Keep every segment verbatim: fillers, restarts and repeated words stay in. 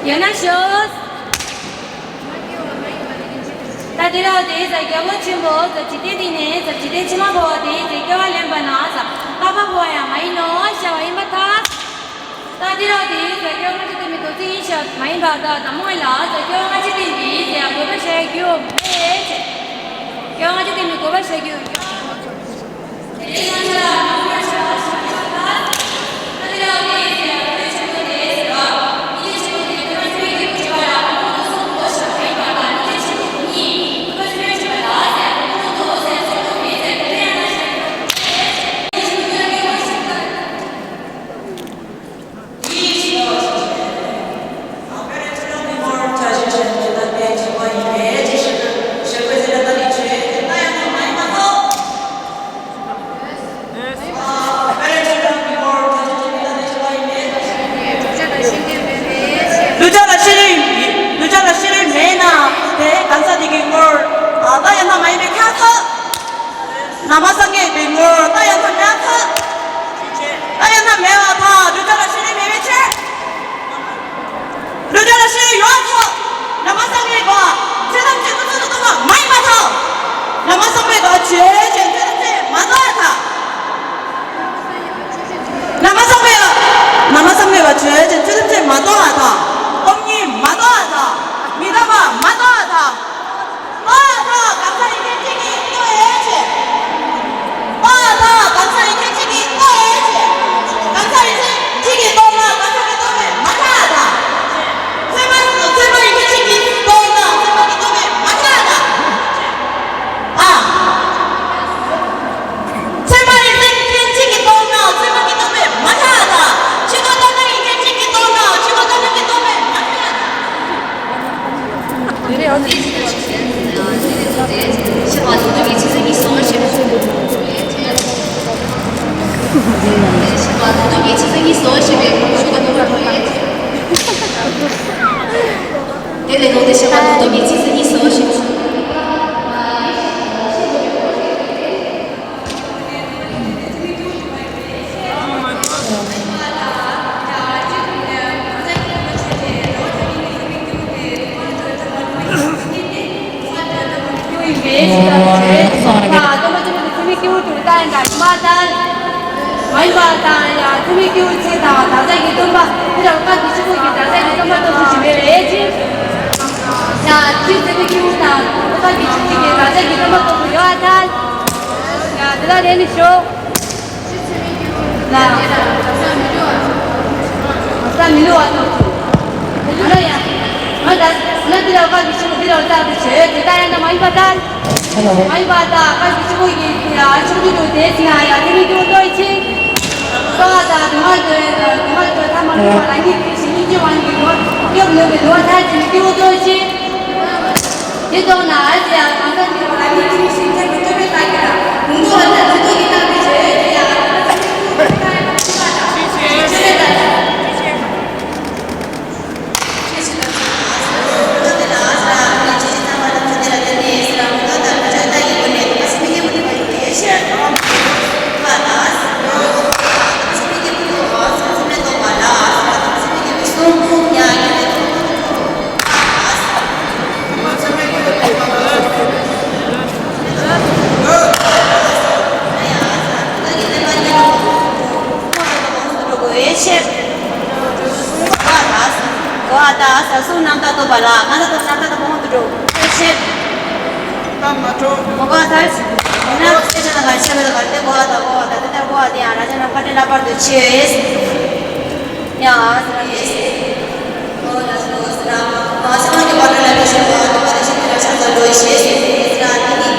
ཡོད་ན་ཤོག་ད་དེ་ར་དེ་ཟ་རྒྱལ་པོ་ཆེན་པོ་ཟ་འཇིག་རྟེན་འདི་ནས་ཟ་འཇིག་རྟེན་ཕྱི་མ་འཕོ་བ་དེ་ཟ་སྐྱེ་བ་ལེན་པ་ན་ཟ་པ་པ་འཕོ་བ་ཡང་མ་ཡིན་ནོ་ཞེས་པ་ཡིན་པར་ཐལ། ད་དེ་ར་དེ་ཟ་སྐྱེ་བ་སྔ་ཕྱི་བདེན་པའི་མདོ་ཚིག་ཡིན་ཞེས་མ་ཡིན་པར་ཐལ། དང་པོ་ལ་ཟ་སྐྱེ་བ་སྔ་ཕྱི་བདེན་པའི་ཟ་ཡང་དགོས་པ་བཤད་རྒྱུ་མེད་ཅེས། སྐྱེ་བ་སྔ་ཕྱི་བདེན་པའི་དགོས་པ་བཤད་རྒྱུ། གླུ་ཆ་ལ་ཤེས་རིག་གླུ་ཆ་ལ་ཤེས་རིག་མེད་ན་དེ་གང་ཟག་དེ་གི་ངོར་ཨ་ད་ཡང་ན་མ་ཡིན་པའི་ཁ་ཁ། ན་མ་སངས་རྒྱས་པའི་ངོར་ད་ཡང་ན་མ་ཁ། ད་ཡང་ན་མེད་པ་དང་གླུ་ཆ་ལ་ཤེས་རིག་མེད་པའི་ཕྱིར། གླུ་ཆ་ལ་ཤེས་རིག་ཡོད་ཐོག་ན་མ་སངས་རྒྱས་པ་ཚེ་དང་ཚེ་ཁོ་ཚོ་ལ་གཏོང་བ་མ་ཡིན་པ་དང་། ན་མ་སངས་རྒྱས་པ་ཆོས་ཅན་ཚེ་དང་ཚེ་མ་གཏོགས་པ་དང་། ན་མ་སངས་རྒྱས་པ། ན་མ་སངས་རྒྱས་པ་ཆོས་ཅན་ཚུལ་ཁྲིམས་ཅན་མ་གཏོགས་པ་དང་། སྟོང་ཉིད་མ་གཏོགས་པ་དང་། མི་རྟག་པ་མ་གཏོགས་པ་དང་། པ་དང་གང་ཟག་ཡིན་མཁན་གཅིག་གིས་གཏོགས་ཡོད་ཅེས། པ་དང་གང་ཟག་ཡིན་མཁན་གཅིག་གིས་གཏོགས་ཡོད་ཅེས། གང་ཟག་ཡིན་མཁན་གཅིག་གིས་རྟོགས་ན་གང་ཟག་གིས་རྟོགས་པས་མ་ཐག་པ་དང་། ཚད་མ་ཚད་མ་ཡིན་མཁན་གཅིག་གིས་རྟོགས་ན་ཚད་མ་གིས་རྟོགས་པས་མ་ཐག་པ་དང་། ཨ། ཚད་མ་རིག་པའི་མཁན་གཅིག་གིས་རྟོགས་ན་ཚད་མ་གིས་རྟོགས་པས་མ་ཐག་པ་དང་། ཕྱི་དོན་ལྟར་སྣང་གི་མཁན་གཅིག་གིས་རྟོགས་ན་ཕྱི་དོན་ལྟར་སྣང་གིས་རྟོགས་པས་མ་ཐག་པ་དང་། དེ་ནས་ཨ་ནི། ཕྱི་མ་དོན་དུ་གི་ཆི་ཟིག་གིས་སོང་ཞེས་པ། ཕྱི་མ་དོན་དུ་གི་ཆི་ཟིག་གིས་སོང་ཞེས་པའི་ཤུགས་ཀྱིས་དོན་དུ་གྲོལ་ཡས། དེ་ལས་ལོག་སྟེ་ཕྱི་མ་དོན་དུ་གི་ཆི་ཟིག་གིས་སོང་ཞེས་པ། ཡ། དེ་ལ་རེ་ནི་ཤོག་ལ། ས་མི་ལུ་བ་དང་། མི་ལུ་ཡ། ང་ད་ང་འདི་ལ་བཀའ་གི་ཆུ་འདི་ལ་བཏགས་ཏེ་བྱོས་དེ་ལྟ་ཡང་ད་མ་ཡིན་པ་ལྟར། མ་ཡིན་པ་ལྟར་བཀའ་གི་ཆུ་གི་ཡ་ཆུང་དུ་དུ་དེ་ཟིན་ན་ཡ་དེ་མི་སྐྱོ་ལྟོས་ཆེ། ཀ་ད་དུ་མ་དུ་དུ་མ་དུ་ཐ་མ་ལུ་བ་ལ་ཉིད་དུ་ཞི་ཉིད་ཀྱི་དབང་གིས་དུ་སྐྱོབ་ནུས་པའི་དུ་བ་ཐར་གྱི་མི་སྐྱོ་ལྟོས་ཆེ། དེ་ཐོག་ན་ཨ་ཙི་ཡ་གང་ཟག་གི་བ་ལ་ནི་ཅི་ཞིག་ཐེབས་པའི་སྟོབས་པའི་རྟགས་ཀྱིས་ལ་ལུང་རྟོགས་པ་དང་ལུང་རྟོགས་ཀྱི་རྟགས་ཀྱིས་བྱོས་ཏེ་ཡ་ལ་ལ་ཅི་ཞིག་ཐེབས་པའི་རྟགས་ཀྱིས་ལ་ཅི་ཞིག་ཐེབས་པའི་རྟགས་ཀྱིས་ལ། གོ་བ་དང་ས་སུ་རྣམ་དག་ཐོབ་པ་ལ་ང་ཚོ་དང་རྣམ་དག་དང་མང་དུ་འགྲོ་ཤེས། ད་མ་འགྲོ། མ་གོ་ས་ཡིན་ན་སྐད་ཆ་དང་ག་ཤ་བའི་དང་ག་དེ་གོ་བ་དང་གོ་བ་དང་དེ་ལྟར་གོ་བ་དེ་ཡང་ར་ཅ་ན་ཕ་ཏི་ལ་པར་དུ་ཆེ་ཡོད་ཡ་ས་ཡེ་ས། ཨོ་ལ་སོ་ས་ར་མ་ས་མ་གི་བ་ཏི་ལ་པར་ཤེས་པ་དུ་བ་དེ་ཤེས་ཏེ་ར་ཤ་ཚ་འགྲོ་ཡི་ཤེས་ས་ར་དེ་ནི།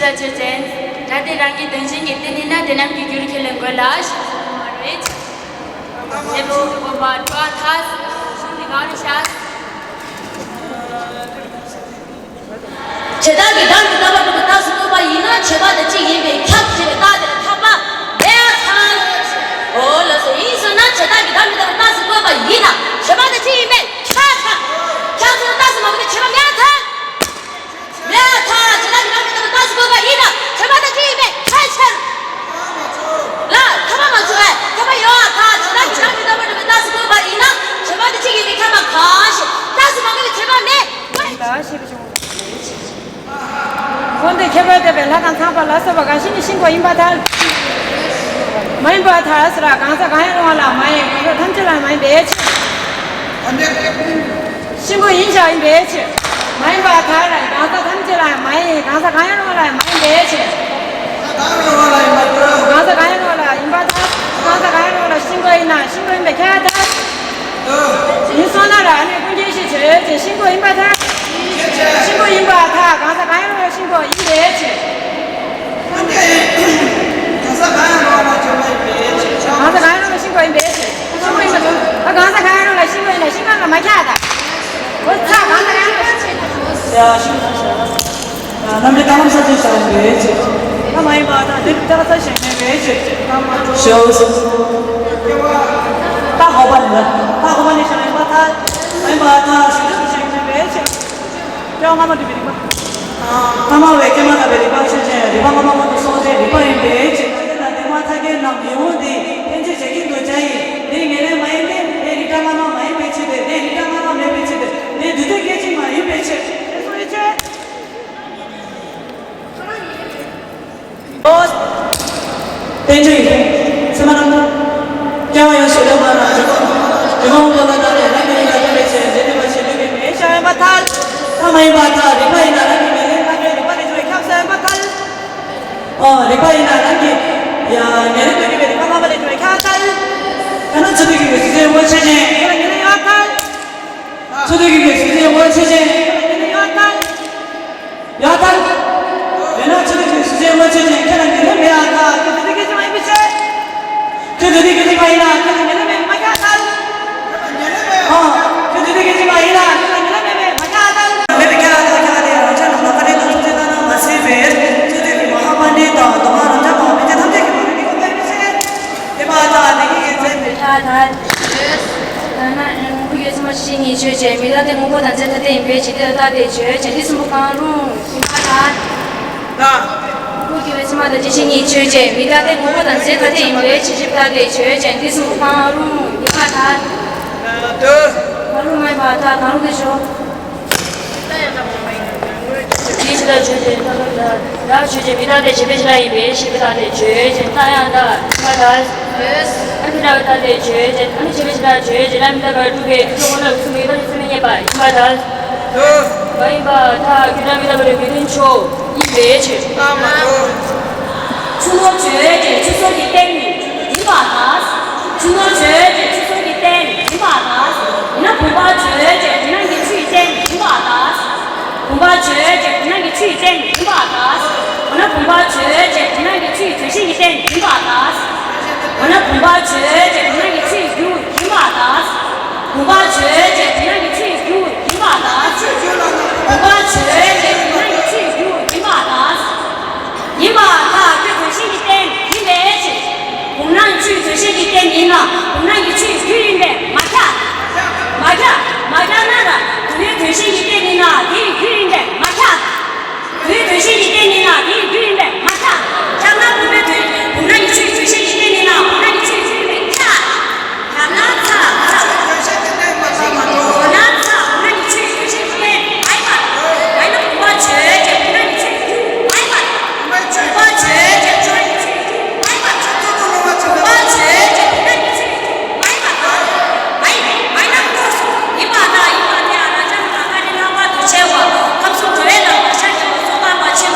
ལ་ཆོས་ཅན། ད་དེ་རང་གི་དོན་ཆེན་གྱི་རྟེན་ཡིན་ན་དེ་རྣམས་ཀྱི་རྒྱུར་ཁས་ལེན་དགོས་ལ་ཞེས་གསུངས་པ་རེད། ཞེས་པའི་ཤིན་ཏུ་དགོངས་པ་སྤྲོ་བ་ཐལ། ཤིན་ཏུ་གང་རུ་བྱ། བྱེད་པ་དེ་ཁྱབ་ཅེས་པའི་རྟགས་དེར་ཐལ། འོ་ལགས་སོ། ཡིན་ཟེར་ན་བྱེད་པ་དེ་ཁྱབ་ཅེས་པའི་རྟགས་སུ་བཀོད་པ་ཡིན་ན་བྱེད་པ་དེ་ཅི་ཡིན་པས་ཁྱབ་ཐལ། ཁྱབ་ཟེར་རྟགས་སུ་མ་བཀོད་པའི་བྱེད་པ་མེད་ཐལ། མེད་ཐལ། བྱེད་པ་དེ་ཁྱབ་ཅེས་པའི་རྟགས་སུ་བཀོད་པ་ཡིན་ན་བྱེད་པ་དེ་ཅི་ཡིན་པས་ཁྱབ་ཆེར། ལ་ཁྱབ་པ་མ་བྱུང་བས་ཁྱབ་པ་ཡོད་ཐལ། བྱེད་པ་དེ་ཁྱབ་ཅེས་པའི་རྟགས་སུ་བཀོད་པ་ཡིན་ན་བྱེད་པ་དེ་ཅི་ཡིན་པས་ཁྱབ་པ་གང་ཞིག་རྟགས་སུ་མ་བཀོད་པའི་བྱེད་པ་མེད། ད་ཞེས་པ་བྱུང་། འོན་ཏེ་ཁྱད་པར་འདོད་པའི་ལྷ་དང་ཚངས་པ་ལ་སོགས་པ་གང་ཞིག་ནི་ཤིན་ཏུ་ཡིན་པར་ཐལ། མ་ཡིན་པར་ཐལ་ཟེར་ལ་གང་ཟག་གང་ཡང་རུང་བ་ལ་མ་ཡིན། གང་ཟག་ཐམས་ཅད་ལ་མ་ཡིན་པའི་ཕྱིར། ཤིན་ཏུ་ཡིན་ཀྱང་ཡིན་པའི་ཕྱིར། མ་ཡིན་པར་ཐལ་ལ་གང་ཟག་ཐམས་ཅད་ལ་མ་ཡིན། གང་ཟག་གང་ཡང་རུང་བ་ལ་མ་ཡིན་པའི་ཕྱིར། གང་ཟག་གང་ཡང་རུང་བ་ལ་ཡིན་པར་ཐལ། གང་ཟག་གང་ཡང་རུང་བ་ལ་ཤིན་ཏུ་ཡིན་ན་ཤིན་ཏུ་ཡིན་པས་ཁྱབ་པར་ཐལ། ཡིན་སོང་ན་ལ་ཨ་ནི་ཀུན་མཁྱེན་བཞིན་བྱེད་ཅེས་ཤིན་ཏུ་ཡིན་པར་ཐལ། ཤིན་ཏུ་ཡིན་པར་ཐལ། གང་ཟག་གང་ཡང་རུང་བ་ཤིན་ཏུ་ཡིན་པའི་ཕྱིར། གང་ཟག་གང་ཡང་རུང་བ་ལ་ཤིན་ཏུ་ཡིན་པའི་ཕྱིར། གང་ཟག་གང་ཡང་རུང་བ་ཤིན་ཏུ་ཡིན་པའི་ཕྱིར། ཤིན་ཏུ་ཡིན་པར་ཐལ། གང་ཟག་གང་ཡང་རུང་བ་ཤིན་ཏུ་ཡིན་ན་ཤིན་ཏུ་ལ་མ་ཁྱབ་པར་ཐལ། འོ་ཚ་གང་ཟག་གང་ཡང་རུང་བ་ཤིན་ཏུ་ཡིན་པའི་ཕྱིར། རྣམ་འགྲེལ་ལྟ་ལམ་གསལ་བྱེད་བྱ་ཡིན་པའི་ཕྱིར། ཐ་མ་ཡིན་པར་ཐལ། དེ་རུ་ལྟ་ལ་ས་ཞེས་མེད་པའི་ཕྱིར། ཞེའོ། རྟགས་འགོག་པ་ནི་ལ། རྟགས་འགོག་པ་ནི་བྱ་ཡིན་པར་ཐལ། མ་ཡིན་པར་ཐལ། ཞེས་བྱ་ཞེས་མེད་པའི་ཕྱིར། སྐྱེ་བ་སྔ་མ་སྒྲུབ་པའི་རིགས་པ། སྔ་མ་བས་སྐྱེ་མ་ཐག་པའི་རིགས་པ་ཆོས་ཅན། རིགས་པ་སྔ་མ་སྔོན་དུ་སོང་སྟེ་རིགས་པ་ཡིན་པའི་ཕྱིར། དེ་ལ་དེ་མ་ཐག་རྐྱེན་རྣམས་ཡིད་འོང་དེ་ཕན་ཆད་བྱེད་རྐྱེན་དུ་བྱ་ཡི། དེ་ཉེར་ལེན་མ་ཡིན་ཏེ། དེ་རིགས་པ་སྔ་མ་མ་ཡིན་པའི་ཕྱིར་ཏེ། དེ་རིགས་པ་སྔ་མ་མེད་པའི་ཕྱིར་ཏེ། དེ་དུས་མཐའི་སྐད་ཅིག་མ་ཡིན་པའི་ཕྱིར། ཞེས་གསུངས་པའི་ཕྱིར། ཨོ། བསྟན་བཅོས་ཡིན། ཚད་མ་རྣམ་དག་སྐྱེ་བ་ཡོངས་སུ་གདོད་མ་ནས་རིགས་པ་སྔོན་པོ་ལ་བརྟགས་ཏེ་རང་གི་ཡུལ་ལ་ལྟོས་པའི་ཕྱིར། འདི་ནི་མ་ཞེན་ལུགས་ཀྱི་མེད་བྱ་ཡིན་པར་ཐལ། ཐ་མ་ཡིན་པར་ཐལ། རིགས་པ་ཡིན་ན་རང་གི་ཉེར་ལེན་སྔ་མའི་རིགས་པ་ལས་བྱུང་བའི་ཁྱབ་བསལ་ཡིན་པར་ཐལ། ཨོ། རིགས་པ་ཡིན་ན་རང་གི་ཡ་ཉེར་ལེན་དུ་གྱུར་པའི་རིགས་པ་སྔ་མ་ལས་བྱུང་བའི་ཁྱབ་བསལ། ཐ་ན་ཚུལ་དུ་གྱུར་པའི་གཟུགས་ཅན་དངོས་ཆོས་ཅན། ཁྱོད་ལ་ཉེར་ལེན་ཡོད་ཐལ། ཚུལ་དུ་གྱུར་པའི་གཟུགས་ཅན་དངོས་ཆོས་ཅན། ཁྱོད་ལ་ཉེར་ལེན་ཡོད་ཐལ། ཡང་ཐལ། ཡང་ན་ཆོས་ཅན་གཟུགས་ཅན་དངོས་ཆོས་ཅན། ཁྱོད་ལ་ཉེར་ལེན་མེད་ཨ་ཐལ། ཁྱོད་དེ་དུས་སྐད་ཅིག་མ་ཡིན་པའི་ཕྱིར། ཁྱོད་དེ་དུས་སྐད་ཅིག་མ་ཡིན་ན་ཁྱོད་ལ་ཉེར་ལེན་མེད་མ་ཁྱབ་ཐལ། ཨ། ཁྱོད་དེ་དུས་སྐད་ཅིག་མ་ཡིན་ན་ཁྱོད་ལ་ཉེར་ལེན་མེད་མེད་མ་ཁྱབ་ཐལ། མེད་པའི་ཁྱབ་ཐལ། ཁྱབ་པ་དེ་རང་ཅག་རྣམས་ལ་ཁ་ཏོན་དང་ཐུགས་རྗེ་བླ་ན་མ་ཟད་པའི་ཚུལ་དུ་གྱུར་མ་ཧཱ་པཎྜི་ཏ་དང་མདོ་སྔགས་རབ་འབྱམས་པ་མན་ཆད་ཐམས་ཅད་ཀྱིས་མ་ལུས་པའི་དབང་པོའི་ཕྱིར། དེ་མ་ཐག་དེ་ཉིད་ཀྱི་མཚན་མེད་ཁྱབ་ཐལ། ད་ན་དངོས་པོ་ཡོད་ཚད་མ་ཞེས་བྱ་ཉིད་ཆོས་ཅན། མི་རྟག་སྟེ་དངོས་པོ་དང་ཚེ་ཐ་དད་ཡིན་པའི་ཕྱིར། དེ་ལ་རྟག་སྟེ་ཆོས་ཅན། འདི་གསུམ་པོ་གང་རུང་ཡིན་པར་ཐལ། ན། དངོས་པོ་ཡོད་ཚད་མ་དང་ཅི་ཕྱིར་ཉིད་ཆོས་ཅན། མི་རྟག་སྟེ་དངོས་པོ་དང་ཚེ་ཐ་དད་ཡིན་པའི་ཕྱིར། རྟག་སྟེ་ཆོས་ཅན། འདི་གསུམ་པོ་གང་རུང་ཡིན་པར་ཐལ། ད། གང་རུང་མ་ཡིན་པར་ཐལ། གང་རུང་དེ་ཞོག་དེའི་ཕྱིར་རྟག་ཆོས་ཅན། རྟག་ཆོས་ཅན། མི་རྟག་སྟེ་བྱས་པའི་ཕྱིར་རྟག་ཡིན་པའི་ཕྱིར། རྟག་སྟེ་ཆོས་ཅན། རྟག་ཡང་དག་ཡིན་པར་ཐལ། ཨ་ནི་རྟག་པའི་རྟག་སྟེ་ཆོས་ཅན། ཨ་ནི་བྱས་པའི་ཕྱིར་རྟག་ཆོས་ཅན། རྟག་མི་རྟག་པར་སྒྲུབ་པའི་དུས་ཚོད་དངོས་གནས་ཀྱི་ཚུལ་མི་རྟག་པའི་ཚུལ་མི་རྙེད་པ་ཡིན་པར་ཐལ། མ་ཡིན་པར་ཐལ། རྟག་མི་རྟག་པར་སྒྲུབ་པའི་དོན་ཆོས་ཡིན་པའི་ཕྱིར། ཆུ་ནོར་ཆོས་ཅན། ཆུ་སྲོག་གི་རྟེན་ཡིན་པར་ཐལ། ཆུ་ནོར་ཆོས་ཅན། ཆུ་སྲོག་གི་རྟེན་ཡིན་པར་ཐལ། ཡིན་ན་བུམ་པ་ཆོས་ཅན། བུམ་སྣང་གི་ཆུ་ཡི་རྟེན་ཡིན་པར་ཐལ། བུམ་པ་ཆོས་ཅན། བུམ་སྣང་གི་ཆུ་ཡི་རྟེན་ཡིན་པར་ཐལ། འོ་ན་བུམ་པ་ཆོས་ཅན། བུམ་སྣང་གི་ཆུ་ཡི་ལྟོས་ཤིང་གི་རྟེན་ཡིན་པར་ཐལ། འོ་ན་བུམ་པ་ཆོས་ཅན། བུམ་སྣང་གི་ཆུ་ཡི་རྒྱུ་ཡིན་པར་ཐལ། བུམ་པ་ཆོས་ཅན། བུམ་སྣང་གི་ཆུ་ཡི་རྒྱུ་ཡིན་པར་ཐལ། བུམ་པ་ཆོས་ཅན། བུམ་སྣང་གི་ཆུ་ཡི་རྒྱུ་ཡིན་པར་ཐལ། ཡིན་པར་ཐལ། ཁྱོད་ལྟོས་ཤིང་གི་རྟེན་ཡིན་པའི་ཕྱིར། བུམ་སྣང་ཆུ་ཡི་ལྟོས་ཤིང་གི་རྟེན་ཡིན་ན་བུམ་སྣང་གི་ཆུ་ཡི་རྒྱུ་ཡིན་པས་མ་ཁྱབ། མ་ཁྱབ། མ་ཁྱབ་ན་ལ་བུམ་པའི་ལྟོས་ཤིང་གི་རྟེན་ཡིན་ན་དེ་ཡི་རྒྱུ་ཡིན་པས་མ་ཁྱབ། བུམ་པའི་ལྟོས་ཤིང་གི་རྟེན་ཡིན་ན་དེ་ཡི་རྒྱུ་ཡིན་པས་མ་ཁྱབ། ཁྱབ་ན་བུམ་པའི་ལྟོས། བུམ་སྣང་གི་ཆུ་ཡི་ལྟོས་ཤིང་གི་རྟེན་ཡིན་ན་བུམ་སྣང་གི་ཆུ་ཡི་རྒྱུ་ཡིན་པས་ཁྱབ། ཁྱབ་ན་ཚ། ཚ། འོ་ན་ཚ། བུམ་སྣང་གི་ཆུ་ཡི་ལྟོས་ཤིང་གི་རྟེན་མ་ཡིན་པ། མ་ཡིན་ན་བུམ་པ་ཆོས་ཅན། བུམ་སྣང་གི་ཆུ་ཡི་རྒྱུ་མ་ཡིན་པ། བུམ་པ་ཆོས་ཅན། བུམ་སྣང་གི་ཆུ་ཡི་རྒྱུ་མ་ཡིན་པ། བུམ་པ་ཆོས་ཅན། བུམ་སྣང་གི་ཆུ་ཡི་རྒྱུ་མ་ཡིན་པ། མ་ཡིན། མ་ཡིན་ན་ལྟོས་སོ། ཡིན་པར་ཐལ། ཡིན་པར་ཐལ། རང་ཅག་རྣམས་ལ་ཁ་ཏོན་ལྷག་པར་དུ་ཆེ་བ། ཁམས་གསུམ་འགྲོ་བའི་ལམ་བར་ཤར་གྱི་ལོ་ཙཱ་བཀའ་བར་ཆད།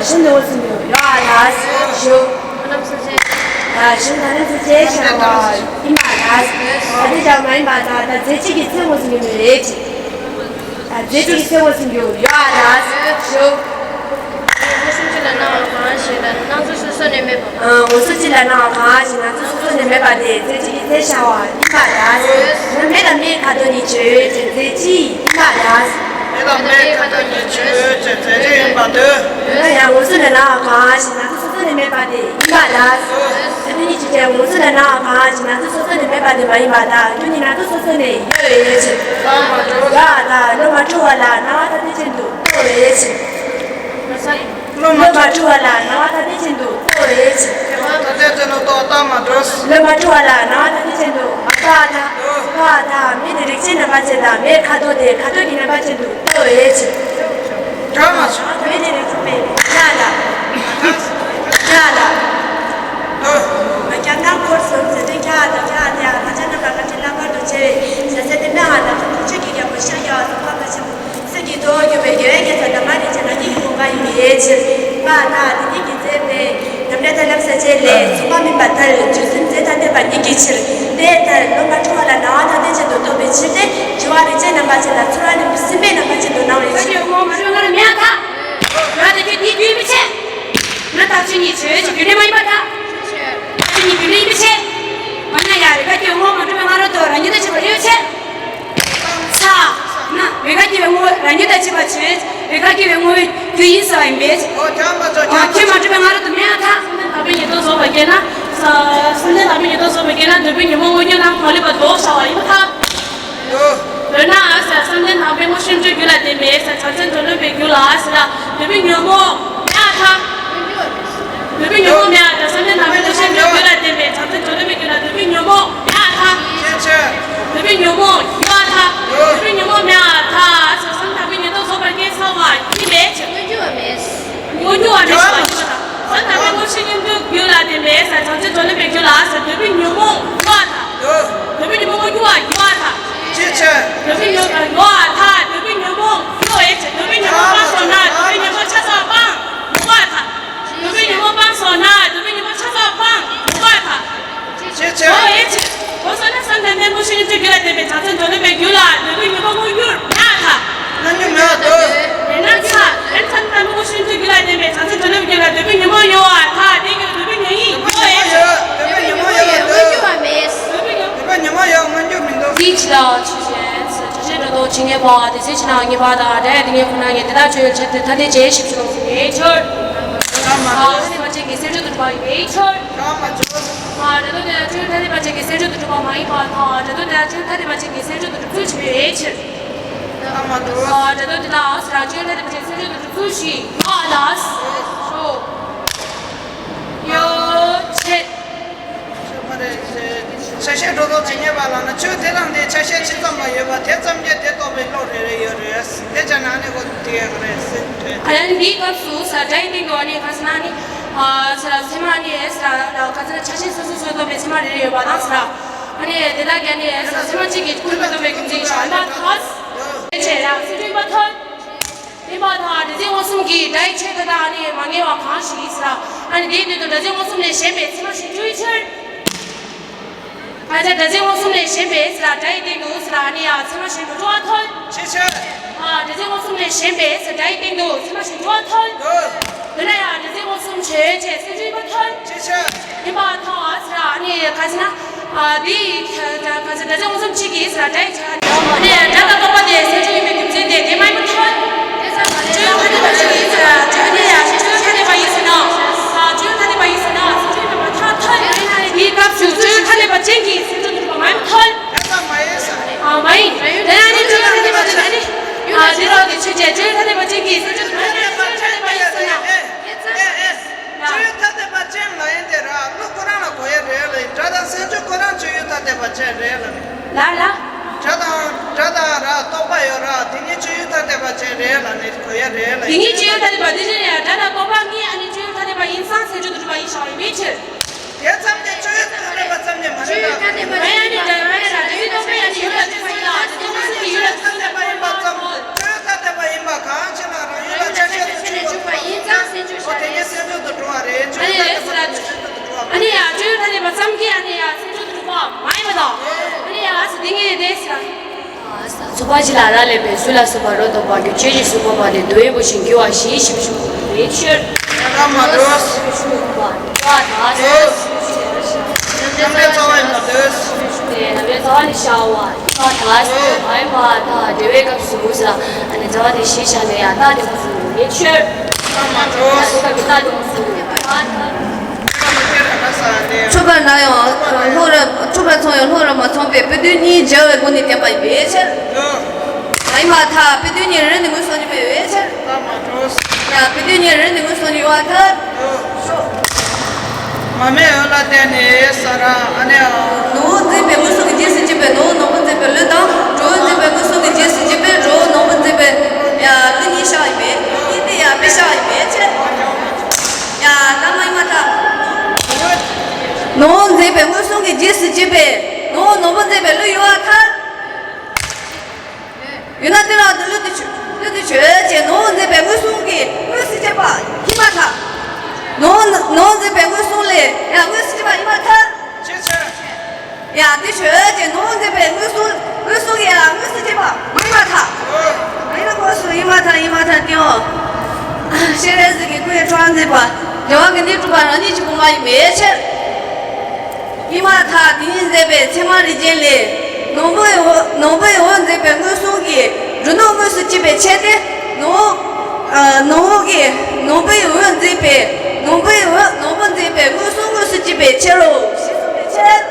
གཞུང་དུ་འོང་ཟིན་རྒྱུ་ཡོད་ཨ་ད་ཞུ། ཨ་ལམ་ས་ཆེ། ད་གཞུང་ད་ལམ་ས་ཆེ་ཤ་བ་ཡིན་པ་ད། ད་དེ་ཅང་མ་ཡིན་པ་ད། ད་རྫས་གཅིག་གི་ཚེ་འོང་ཟིན་རྒྱུ་མི་རེད། ད་རྫས་གཅིག་གི་ཚེ་འོང་ཟིན་རྒྱུ་ཡོད་ཨ་ད་ཞུ། ཨ་ངོ་སོ་གཅིག་ལ་སྣང་བ་གང་ཞིག་ད་སྣང་ཚུལ་སོ་སོ་ནས་མེད་པ། ཨ་ངོ་སོ་གཅིག་ལ་སྣང་བ་གང་ཞིག་སྣང་ཚུལ་སོ་སོ་ནས་མེད་པ་དེ་རྫས་གཅིག་གི་ཚེ་ཤ་བ་ཡིན་པ་ད། མེ་དང་མེའི་ཁ་དོག་ནི་ཆོས་ཅན་རྫས་གཅིག་ཡིན་པ་ད། མེ་དང་མེའི་ཁ་དོག་ནི་ཆོས་ཅན་རྫས་གཅིག་ཡིན་པ་དེ། ཡང་ངོ་སོ་ལ་སྣང་བ་གང་ཞིག་སྣང་ཚུལ་སོ་སོ་ནས་མེད་པ་དེ་ཡིན་པ་ད། དེ་ནི་ཅི་སྟེ་ངོ་སོ་ལ་སྣང་བ་གང་ཞིག་སྣང་ཚུལ་སོ་སོ་ནས་མེད་པ་དེ་མ་ཡིན་པ་དང་། རྒྱུ་ནི་སྣང་ཚུལ་སོ་སོ་ནས་ཡོད་ཡོད་ཕྱིར། ཡོད་དང་། བློ་མ་གྲོལ་བ་ལ་སྣང་བ་ཐ་དད་ཅན་དུ་རྟོག་ཡོད་ཕྱིར། བློ་མ་གྲོལ་བ་ལ་སྣང་བ་ཐ་དད་ཅན་དུ་རྟོག་ཡོད་ཕྱིར། ཐ་དད་ཅན་དུ་རྟོག་བཏང་མ་གྲོལ། བློ་མ་གྲོལ་བ་ལ་སྣང་བ་ཐ་དད་ཅན་དུ་མ་ཐ་དད། མ་ཐ་དད། མེ་དེ་རེག་བྱའི་རྣམ་པ་ཅན་དང་། མེའི་ཁ་དོག་དེ་ཁ་དོག་གི་རྣམ་པ་ཅན་དུ་རྟོག་ཡོད་ཕྱིར། གྲོལ་མ་བྱུང་། མེ་དེ་རེག་བྱ་མེད་པའི་ཁྱ་དང་། ཁྱ་དང་། ཨ་ཁྱ་དང་འཁོར་གསུམ་ཟེར་ཏེ་ཁྱ་དང་ཁྱ་དེ་ཡང་ང་ཅག་རྣམ་པ་ཁ་ཅིག་ལྷག་པར་དུ་ཆེ་བའི་ཟ་ཟེར་ཏེ་སྨྲ་བ་དང་ཁོང་ཆོས་ཀྱི་རྒྱལ་པོ་ཤཱཀྱ་བ་དང་འཕགས་པ་ཆེན་པོ་གསེར་གྱི་ཐོག་གྱུར་པའི་རྒྱལ་བའི་རྒྱལ་ཚབ་དམ་པ་རིན་ཆེན་རང་ཉིད་ཀྱི་གོ་འཕང་ཡིན་པའི་ཕྱིར། པ་ད་དེ་ཉིད་ཀྱི་རྫས་དེ་ནམ་འདྲ་ད་ལམ་ས་ཆེ་ལས་ཚོགས་པ་སྨིན་པ་ལྟར་རྒྱུ་སེམས་རྫས་ཐ་དད་པ་ཉིད་ཀྱི་ཕྱིར། དེ་ལྟར་བློ་མ་གྲོལ་བ་ལ་སྣང་བ་ཐ་དད་ཅན་དུ་རྟོགས་པའི་ཕྱིར་ཏེ། འགྱུ་བ་རེག་བྱའི་རྣམ་པ་ཅན་དང་ཚོར་བ་ནི་སྲིད་པའི་རྣམ་པ་ཅན་དུ་སྣང་བའི་ཕྱིར། ད་ཁྱོད་ངོ་མ་གྲོལ་ན་མེད་ཐ། ང་དེ་ཁྱོད་དེ་རྒྱུན་མི་ཆད། ང་ད་ཁྱོད་ཉིད་ཆོས་ཀྱི་རྒྱུ་འབྲས་མ་ཡིན་པ་ད། ཁྱོད་ཉིད་རྒྱུ་འབྲས་ཡིན་པའི་ཕྱིར། མ་ན་ཡ་རེ་ད་ཁྱོད་ངོ་མ་གྲོལ་བའི་ང་རོ་དོ་རང་ཉིད་དང་བཅས་པ་ཡོད་ཕྱིར། ས། ན་རེ་ཁ་སྐྱེ་བའི་ངོ་བོ་རང་ཉིད་དང་བཅས་པ་ཆོས། རེ་ཁ་སྐྱེ་བའི་ངོ་བོའི་རྒྱུ་ཡིན་ཟེར་བ་ཡིན་པས། ཨོ་ཁྱོད་མ་གྲོལ་ཁྱོད་མ་གྲོལ་བའི་ང་རོ་དོ་མེད་ཨ་ཐ། བསམ་གཏན་དག་པའི་ཉེར་བསྡོགས་རྫོགས་པར་སྐྱེས་ན། བསམ་གཏན་དག་པའི་ཉེར་བསྡོགས་རྫོགས་པར་སྐྱེས་ན་འདོད་པའི་ཉོན་མོངས་དངོས་རྒྱུ་རྣམས་གང་ལེགས་པར་ལྡོག་བྱ་བ་ཡིན་པར་ཐལ། འདོད་ན་ཟེར་བསམ་གཏན་དག་པའི་དངོས་གཞི་ཡོན་ཏན་རྒྱུད་ལ་བརྟེན་པའི་ཟེར་བྱང་སེམས་སྦྱོར་ལེན་པའི་རྒྱུད་ལ་ཟེར་ལ་འདོད་པའི་ཉོན་མོངས་མེད་པར་ཐལ། འདོད་པའི་ཉོན་མོངས་མེད་པར་ཐལ། བསམ་གཏན་དག་པའི་དངོས་གཞི་ཡོན་ཏན་རྒྱུད་ལ་བརྟེན་པའི་བྱང་སེམས་སྦྱོར་ལེན་པའི་རྒྱུད་ལ་འདོད་པའི་ཉོན་མོངས་མེད་པར་ཐལ། འདོད་པའི་ཉོན་མོངས་ཡོད་པར་ཐལ། འདོད་པའི་ཉོན་མོངས་མེད་པར་ཐལ། བསམ་གཏན་དག་པའི་ཉེར་བསྡོགས་རྫོགས་པར་སྐྱེས་ཚར་བ་ཡིན་པའི་ཕྱིར། མངོན་གྱུར་བ་མེད། མངོན་གྱུར་བ་མེད་ཟེར་བ་ཡིན་པར་ཐལ། བསམ་གཏན་དག་པའི་དངོས་གཞི་ཡོན་ཏན་རྒྱུད་ལ་བརྟེན་པའི་ཟེར་བྱང་སེམས་སྦྱོར་ལེན་པའི་རྒྱུད་ལ་ཟེར་འདོད་པའི་ཉོན་མོངས་ཡོད་པར་ཐལ། འདོད་པའི་ཉོན་མོངས་མངོན་གྱུར་བ་ཡོད་པར་ཐལ། ཅི་ཕྱིར། འདོད་པའི་ཉོན་མོངས་ཡོད་པར་ཐལ། འདོད་པའི་ཉོན་མོངས་ཡོད་པའི་ཕྱིར། འདོད་པའི་ཉོན་མོངས་སྤངས་སོང་ན་འདོད་པའི་ཉོན་མོངས་ཆ་ཚང་སྤངས་ཡོད་པར་ཐལ། འདོད་པའི་ཉོན་མོངས་སྤངས་སོང་ན་འདོད་པའི་ཉོན་མོངས་ཆ་ཚང་སྤངས་ཡོད་པར་ཐལ། ཅི་ཕྱིར། འོ་ཡེ་ཕྱིར། འོ་སོང་ན་བསམ་གཏན་དངོས་གཞི་ཡོན་ཏན་རྒྱུད་ལ་བརྟེན་པའི་བྱང་སེམས་སྦྱོར་ལེན་པའི་རྒྱུད་ལ་འདོད་པའི་ཉོན་མོངས་མངོན་གྱུར་མེད་པར་ཐལ། མངོན་གྱུར་མེད་པར་ཐལ། དེས་ན་ཚ། དེ་ཚ་ན་དངོས་གཞི་ཡོན་ཏན་རྒྱུད་ལ་བརྟེན་པའི་བྱང་སེམས་སྦྱོར་ལེན་པའི་རྒྱུད་ལ་འདོད་པའི་ཉོན་མོངས་ཡོད་པར་ཐལ། དེ་གི་འདོད་པའི་ཉོན་ཡིན། འོ་ཡེ་ཕྱིར། འདོད་པའི་ཉོན་མོངས་ཡོད་པར་ཐལ། མངོན་གྱུར་བ་མེད། འདོད་པའི་ཉོན་མོངས་ཡོད་མངོན་གྱུར་མི་འདུག་དེའི་ཕྱིར་ལ་ཆོས་ཅན། ཆོས་ཅན་སྒྲོ་འདོགས་ཇི་སྙེད་པ། དེ་ཚེ་ཕྱི་ནང་གཉིས་པ་དང་། འདྲ་ཡང་དེ་སྙེད་ཁོ་ན་ཉིད། དེ་དག་ཆོས་ཡོད་ཆད་དེ་ཐ་དད་ཅན་ཞེས་བྱ་བ་ཡིན་ཕྱིར། ཐ་དད་པ་ཅན་གྱི་སེམས་བྱུང་དུ་གྲུབ་པ་ཡིན་པའི་ཕྱིར། སྒྲ་མི་འདོད་དེ་ལ་ཆོས་ཐ་དད་པ་ཅན་གྱི་སེམས་བྱུང་དུ་གྲུབ་པ་མ་ཡིན་པར་ཐལ། སྒྲ་འདོད་དེ་ལ་ཆོས་ཐ་དད་པ་ཅན་གྱི་སེམས་བྱུང་དུ་གྲུབ་ཚུལ་ཆེ་བའི་ཕྱིར། སྒྲ་མི་འདོད། སྒྲ་འདོད་དེ་ལ་ཆོས་ཐ་དད་པ་ཅན་གྱི་སེམས་བྱུང་དུ་གྲུབ་ཚུལ་ཞིག་མ་ལ་སོ། ཡོད་ཆད། ཆ་ཤས་སྒྲོ་འདོགས་ཇི་སྙེད་པ་ལབ་ན། ཆོས་དེ་དང་དེའི་ཆ་ཤས་ཇི་ཙམ་ལ་ཡོད་པ་དེ་ཙམ་གྱིས་དེ་རྟོགས་པའི་བློ་རེ་རེ་ཡོད་རེད། དེ་ཙམ་ན་ནི་ཁོ་དེ་རེད་ཟེར་དོན། ཨ་ཡང་འདིའི་སྐབས་སུ་ས་སྒྲའི་སྟེང་དུ་ཨ་ནི་ག་ཟེར་ན་ནི། ཨ་ས་ཚད་མ་ནི་ས་ག་ཟེར་ན་ཆ་ཤས་སོ་སོ་སོ་རྟོགས་པའི་ཚད་མ་རེ་རེ་ཡོད་པ་དང་ས། ཨ་ནི་དེ་དག་ཀྱང་ནི་ས་ཚད་མ་གཅིག་གིས་ཀུན་མི་རྟོགས་པའི་རྒྱུ་མཚན་ཞིག་ཡིན་པར་ཐལ། དེ་ཕྱིར་ར་སེམས་བྱུང་ཡིན་པར་ཐལ། ཡིན་པར་ཐལ། སྒྲ་རྫས་མངོན་སུམ་གྱིས་སྒྲའི་ཆོས་དེ་དག་ནི་མ་ངེས་པ་གང་ཞིག་ཡིན་ཟེར། ཨ་ནི་དེའི་དོན་དུ་སྒྲ་རྫས་མངོན་སུམ་ལས་གཞན་པའི་ཚད་མ་གཞན་བཅུ་ཡི་ཕྱིར། ཨ་ནི་སྒྲ་རྫས་མངོན་སུམ་ལས་གཞན་པའི་ཟེར་སྒྲ་ཡི་སྟེང་དུ་ཟེར་ཨ་ནི་ཡང་ཚད་མ་གཞན་དུ་འགྲོ་བར་ཐལ། ཅི་ཕྱིར། ཨ་སྒྲ་རྫས་མངོན་སུམ་ལས་གཞན་པའི་ཟེར་སྒྲ་ཡི་སྟེང་དུ་ཚད་མ་གཞན་འགྲོ་བར་ཐལ། འདོད་ན་ཡང་སྒྲ་རྫས་མངོན་སུམ་ཆོས་ཅན་སེམས་བྱུང་ཡིན་པར་ཐལ། ཅི་ཕྱིར། ཡིན་པར་ཐལ་ཟེར་ཨ་ནི་ག་ཟེར་ན། ཨ་འདི་ག་ཟེར་སྒྲ་རྫས་མངོན་སུམ་གཅིག་གིས་ཟེར་སྒྲ་ཡི་ཆ་ནི་སྒྲ་དང་རྟོག་པ་དེ་སེམས་བྱུང་ཡིན་པའི་རྒྱུ་མཚན་དེ་དེ་མ་ཡིན་པར་ཐལ། སྤྱོད་ཡུལ་ཐ་དད་པ་གཅིག་ཡིན་ཟེར་སྤྱོད་ཡུལ་ཡང་སྤྱོད་ཡུལ་ཐ་དད་པ་ཡིན་ཟེར་ན། ཨ་སྤྱོད་ཡུལ་ཐ་དད་པ་ཡིན་ཟེར་ན་སེམས་བྱུང་ཡིན་པར་ཐལ་ཐལ། འདིའི་སྐབས་སུ་སྤྱོད་ཡུལ་ཐ་དད་པ་ཅན་གྱིས་སེམས་བྱུང་དུ་གྲུབ་པ་མ་ཡིན་པར་ཐལ། ཨ་མ་ཡིན། དེ་ཡང་ནི་སྤྱོད་ཡུལ་ཐ་དད་པ་ཅན་ཨ་ནི། ཨ་འདི་རོ་འདི་ཆོས་ཅན་སྤྱོད་ཡུལ་ཐ་དད་པ་ཅན་གྱིས་སེམས་བྱུང་དུ་གྲུབ་པ་མ་ཡིན་པར་ཐལ། སྤྱོད་ཡུལ་ཐ་དད་པ་ཡིན་ཟེར་ན། སྤྱོད་ཡུལ་ཐ་དད་པ་ཅན་ལབ་ཡིན་དེ་ར་བློ་ཁོ་རང་ལ་གོ་ཡ་རེད་ལ། སྒྲ་དང་སེམས་བྱུང་ཁོ་རང་སྤྱོད་ཡུལ་ཐ་དད་པ་ཅན་རེད་ལ་ནི། ལ་ལ། སྒྲ་དང་སྒྲ་དང་ར་རྟོག་པ་ཡོད་ར་དེ་གཉིས་སྤྱོད་ཡུལ་ཐ་དད་པ་ཅན་རེད་ལ་ནི་གོ་ཡ་རེད་ལ། དེ་གཉིས་སྤྱོད་ཡུལ་ཐ་དད་པ་དེ་བཞིན་ཡང་སྒྲ་དང་རྟོག་པ་གཉིས་ཨ་ནི་སྤྱོད་ཡུལ་ཐ་དད་པ་ཡིན་ཙང་སེམས་བྱུང་དུ་གྲུབ་པ་ཡིན་ཤག་ཡིན་པའི་ཕྱིར། དེ་ཙམ་གྱིས་སྤྱོད་ཡུལ་ཐ་དད་པ་ཙམ་གྱིས་མ་རེད་ལ། སྤྱོད་ཡུལ་ཐ་དད་པ་ཡིན་ན་རྟོག་པ་ཡང་ནི་སྒྲ་ཡི་རྟོག་པ་ཡང་ནི་ཡུལ་ལ་ཐུག་པ་ཡིན་ལ་དེ་ཚོ་མ་ཟིན་གྱི་ཡུལ་ལ་ཐུག་པ་ཡིན་པ་ཙམ་སྤྱོད་ཡུལ་ཐ་དད་པ་ཡིན་པ་གང་ཕྱིར་ན་རང་ཡུལ་ལ་ཆ་ཤས་སུ་གྱུར་པ་ཡིན་ཙང་སེམས་ ཨོ་དེ་ནས་སེམས་ཚོར་དུ་འགྲོ་བ་རེད། ཨ་ནི་ཡ་སི་ར། ཨ་ནི་ཡ་ཅོ་ཡོད་ཐ་ནི་བ་ཙམ་གི་ཨ་ནི་ཡ་སེམས་ཚོར་དུ་འགྲོ་བ་མ་ཡིན་པ་དང་། ཨ་ནི་ཡ་སི་དེ་ངས་དེ་སི་ར། ཚོགས་པ་ཅི་ལ་ར་ལས་པའི་སུ་ལ་སོགས་པ་རོ་དོག་པ་རྒྱུ་ཆོས་ཀྱི་སུ་གོ་བ་དེ་དུ་ཨེ་པོ་ཞིང་རྒྱུ་བ་ཞིང་ཞིབ་ཞུ་བའི་ཆོས། ཡ་མ་འགྲོ། ཡ་ད་སོ། རྣམ་པའི་རྩ་བ་ཡིན་པར་འདོད། རྣམ་པའི་རྩ་བ་ནི་ཤ་བ། ད་ད་སོ། ཨ་ཡིན་པ་ད་དེ་བའི་སྐབས་སུ་ཟ། ཨ་ནི་རྩ་བ་དེ་ཞིག་བཞག་ནས་ཡ་ད་དེ་མོ་སུ་ཡེ་ཆོས། ཡ་མ་འགྲོ། ད་དེ་མོ་སུ། ཁྱོད་པར་ན་ཡང་ལྷོ་ར། ཁྱོད་པར་ཚོང་ཡང་ལྷོ་ར་མ་ཚོང་པའི་དཔེ་དོན་གཉིས་སྦྱར་བའི་སྒོ་ནས་བསྟན་པ་ཡིན་པའི་ཕྱིར། ཨ་ཡིན་པ་ཐ་དཔེ་དོན་གཉིས་རེ་རེ་ནས་མངོན་སུམ་གྱིས་འབད་བའི་ཕྱིར། ཡ་དཔེ་དོན་གཉིས་རེ་རེ་ནས་མངོན་སུམ་གྱིས་ཡོད་པར་ཐལ། མ་སྨད་འོད་ལ་བརྟེན་ནས་ས་ར་ཨ་ནེ་ཨ། ནོར་བུ་འཛིན་པའི་མངོན་སུམ་གྱི་རྗེས་སུ་འཇུག་པའི་ནོར་བུ་ནོར་བུ་འཛིན་པའི་ཀླུ་དང་། གྲོགས་བུ་འཛིན་པའི་མངོན་སུམ་གྱི་རྗེས་སུ་འཇུག་པའི་གྲོགས་བུ་ནོར་བུ་འཛིན་པའི་ཡ་ཀླུ་གཉིས་བཞག་ཡིན་པས། གཉིས་དེ་ཡ་དཔེ་བཞག་ཡིན་པའི་ཕྱིར། ཡ་ལ་མ་ཡིན་པར་ཐལ། ནོར་བུ་འཛིན་པའི་མངོན་སུམ་གྱི་རྗེས་སུ་འཇུག་པའི་ནོར་བུ་ནོར་བུ་འཛིན་པའི་ཀླུ་ཡོད་པར་ཐལ། ཡོད་ན་དེ་ལ་དུ་ཀླུ་དེ་ཆོས། ཀླུ་དེ་ཆོས་ཅན་ནོར་བུ་འཛིན་པའི་མངོན་སུམ་གྱི་མངོན་སུམ་བྱེད་པ་ཡིན་པར་ཐལ། ནོར་བུ་ནོར་བུ་འཛིན་པའི་མངོན་སུམ་ལས་ཡང་མངོན་སུམ་བྱེད་པ་ཡིན་པར་ཐལ། ཅི་ཕྱིར། ཡང་དེ་ཆོས་ཅན་ནོར་བུ་འཛིན་པའི་མངོན་སུམ། མངོན་སུམ་གྱི་ཡང་མངོན་སུམ་བྱེད་པ་མ་ཡིན་པར་ཐལ། ཨོ། མ་ཡིན་པ་མངོན་སུམ་ཡིན་པར་ཐལ། ཡིན་པར་ཐལ་ཏེ་ཨོ། ཤེས་རབ་གཟུགས་ཀྱི་སྐུ་ཡི་ཁྲོ་བ་མཛད་པ། རྒྱལ་བ་དགེ་འདུན་གྲུབ་པ་རང་ཉིད་ཀྱི་དབུ་མ་ཡིན་པའི་ཕྱིར། ཡིན་པར་ཐལ། དེ་ཉིད་མཛད་པའི་ཚད་མ་རིགས་ཅན་ལས། ནོར་བུའི་འོད། ནོར་བུའི་འོད་མཛད་པའི་མངོན་སུམ་གྱིས་སྒྲོ་འདོགས་དངོས་སུ་བཅད་པའི་ཕྱིར་ཏེ། ནོར། ཨ། ནོར་བུ་གི། ནོར་བུའི་འོད་མཛད་པའི། ནོར་བུའི་འོད་ནོར་བུ་མཛད་པའི་མངོན་སུམ་དངོས་སུ་བཅད་པའི་ཕྱིར་རོ། ཞེས་གསུངས་པའི་ཕྱིར།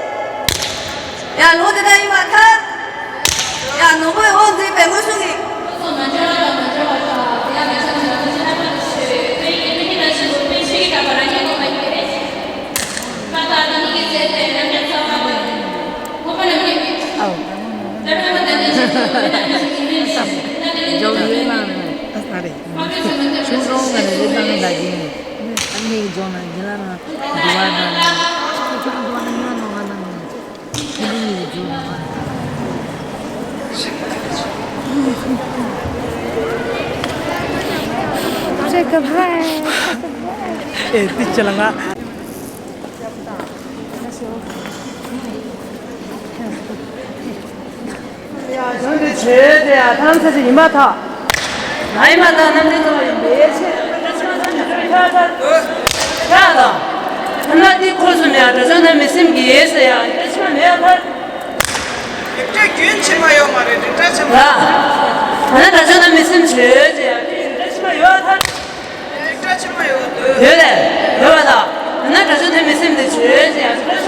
ཡང་ལུང་དེ་ལྟར་ཡིན་པར་ཐལ། ཡང་ནོར་བུའི་འོད་མཛད་པའི་མངོན་སུམ་གྱིས། Jacob, hi. ཨེ་ཏི་ཅི་ལ་ང་། ཡ་གཞུང་དེ་ཆོས་དེ་ཡང་ཐམས་ཅད་ཡིན་པར་ཐལ། ང་ཡིན་པར་ཐལ། རྣམ་འདྲེན་ཚོགས་ཡིན་པའི་ཕྱིར། ཐལ་ཐལ། ཐལ་དང་། ཐ་ན་འདི་ཁོ་གསུམ་ཡང་དགྲ་བཅོམ་རྣམ་སྨིན་སེམས་ཀྱིས་ཟེར་ཡང་རིགས་པ་ཕྱི་མ་མེད་པར་ཐལ། རིགས་པ་རྒྱུན་ཕྱི་མ་ཡོད་མ་རེད། རིགས་པ་ཕྱི་མ། ལ། ཐ་ན་དགྲ་བཅོམ་རྣམ་སྨིན་སེམས་ཆོས་ཟེར་ཡང་རིགས་པ་ཕྱི་མ་ཡོད་པར་ཐལ། རིགས་པ་ཕྱི་མ་ཡོད་པར་འདོད། ཡོད་རེད། ཡོད་པ་དང་། ཡང་ན་དགྲ་བཅོམ་རྣམ་སྨིན་སེམས་དེ་ཆོས་ཅན། ཡང་དགྲ་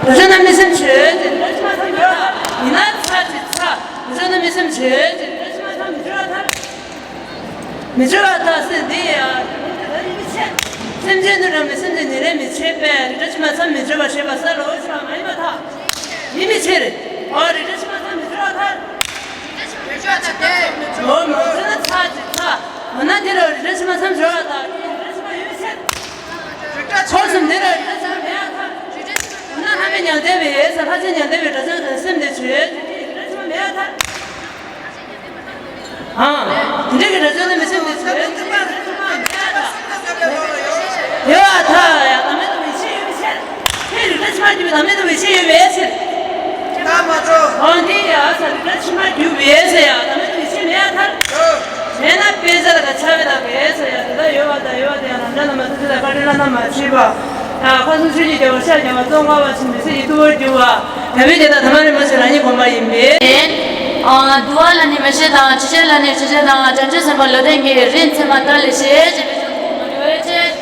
བཅོམ་རྣམ་སྨིན་སེམས་ཆོས་ཅན། དགྲ་བཅོམ་རྣམ་སྨིན་སེམས་ཆོས་ཅན། དགྲ་བཅོམ་རྣམ་སྨིན་སེམས་ཆོས་ཅན། ཡིན་ན་ཚར་གཅིག་ཚར། དགྲ་བཅོམ་རྣམ་སྨིན་སེམས་ཆོས་ཅན། དགྲ་བཅོམ་རྣམ་སྨིན་སེམས་མི་ཆོས་པར་ཐལ། མི་ཆོས་པར་ཐལ་ཟེར་འདི་ཡང་། སེམས་ཅན་དུ་རང་མི་སེམས་ཅན་ཉིད་ལས་མི་ཆོས་པས། རིགས་པ་ཕྱི་མ་ཚང་མི་ཆོས་པར་ཤེས་པ་ས་ལ་འོད་ཆོས་པ་མ་ཡིན་པར་ཐལ། ཡིན་མི་ཕྱིར། འོ་རིགས་པ་ཕྱི་མ་ཚང་མི་ཆོས་པར་ཐལ། འོ་མ་འོ་ན་ཚར་གཅིག་ཚར། འོ་ན་དེ་ལ་རིགས་པ་ཕྱི་མ་ཚང་མི་ཆོས་པར་ཐལ། རིགས་པ་ཕྱི་མ་ཡོད་ཕྱིར། འཁོར་གསུམ་དེ་ལ་རིགས་པ་ཕྱི་མ་མེད་པར་ཐལ། འོ་ན་ལྷ་མི་མྱང་འདས་པའི་ཡེ་ས་ལྷ་ཆེན་མྱང་འདས་པའི་དགྲ་བཅོམ་གྱི་སེམས་དེ་ཆོས་ཅན། རིགས་པ་ཕྱི་མ་མེད་པར་ཐལ། ཨང་། དེ་འདྲ་གི་དགྲ་བཅོམ་རྣམ་སྨིན་སེམས་དེ་ཆོས་ཅན། ཡོད་པར་ཐལ། ཡང་དམ་མེད་དུ་མི་ཤེས་ཡོད་པའི་ཕྱིར། ཕྱིར་རིགས་པ་ཕྱི་མ་གྱུར་པའི་དམ་མེད་དུ་མི་ཤེས་ཡོད་པའི་ཕྱིར། ད་མ་འགྲོ། འོན་ཏེ་ཡང་ས་རིགས་པ་ཕྱི་མ་གྱུར་པའི་ས་ཡང་དམ་མེད་དུ་མི་ཤེས་མེད་པར་ཐལ། མེད་ན་དཔེ་ཆ་ལ་ཆ་བའི་དག་གི་ས་ཡང་དེ་དག་ཡོད་པ་དང་ཡོད་པ་དེ་ཡང་ནམ་འདྲ་ན་མ་ཐུག་ཚེ་དང་བཀའ་དྲིན་བླ་ན་མ་མཆིས་པ། ཁམས་གསུམ་ཆོས་ཀྱི་རྒྱལ་པོ་ཤཱཀྱ་པ་ཙོང་ཁ་པ་ཆེན་པོའི་སྲས་ཀྱི་ཐུ་བོར་གྱུར་པ། དམ་པའི་ཆོས་དང་དམ་པ་རིན་པོ་ཆེ་རང་ཉིད་དགོངས་པ་ཡིན་པས། ཨ། འདུལ་བ་ལ་ནི་མི་ཤེས་དང་། ཆོས་འཆད་ལ་ནི་ཆོས་འཆད་དང་། བྱང་ཆུབ་སེམས་དཔའ་བློ་ལྡན་གྱིས། རིགས་མཚན་མ་དག་ལས་ཤེས། ཞེས་པའི་ཆོས་དགོངས་པ་འགྲེལ་བའི་ཆེད།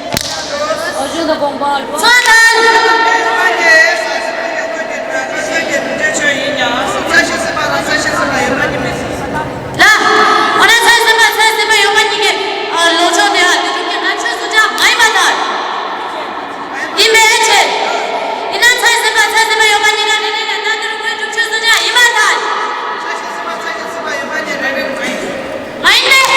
ཨོ་གཞུང་དུ་དགོངས་པ་ཚོགས་དང་། ལ། འོ་ན་ཚེ་སྲིད་པ་ཚེ་སྲིད་པ་ཡོད་པ་གཉིས་ཀྱི། ཨ། ལོག་ཕྱོགས་དེ་ཨ་དེ་སྒྲུབ་ཀྱི་ནང་ཆོས་སུ་ཆགས་མ་ཡིན་པར་ཐལ། ཡིན་པའི་ཕྱིར། ཡིན་ན་ཚེ་སྲིད་པ་ཚེ་སྲིད་པ་ཡོད་པ་གཉིས་ཀ་ནི་ནི་ན་ད་དུ་རུ་ཁོའི་སྒྲུབ་ཆོས་སུ་ཆགས་ཡིན་པར་ཐལ། མ་ཡིན་པས།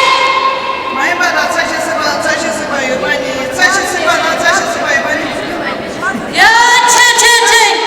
མ་ཡིན་པ་ལ་ཚེ་སྲིད་པ་ཚེ་སྲིད་པ་ཡོད་པ་གཉིས། ཚེ་སྲིད་པ་ལ་ཚེ་སྲིད་པ་ཡོད་པ་གཉིས། ཡ་ཆེ་ཆེ་ཆེ།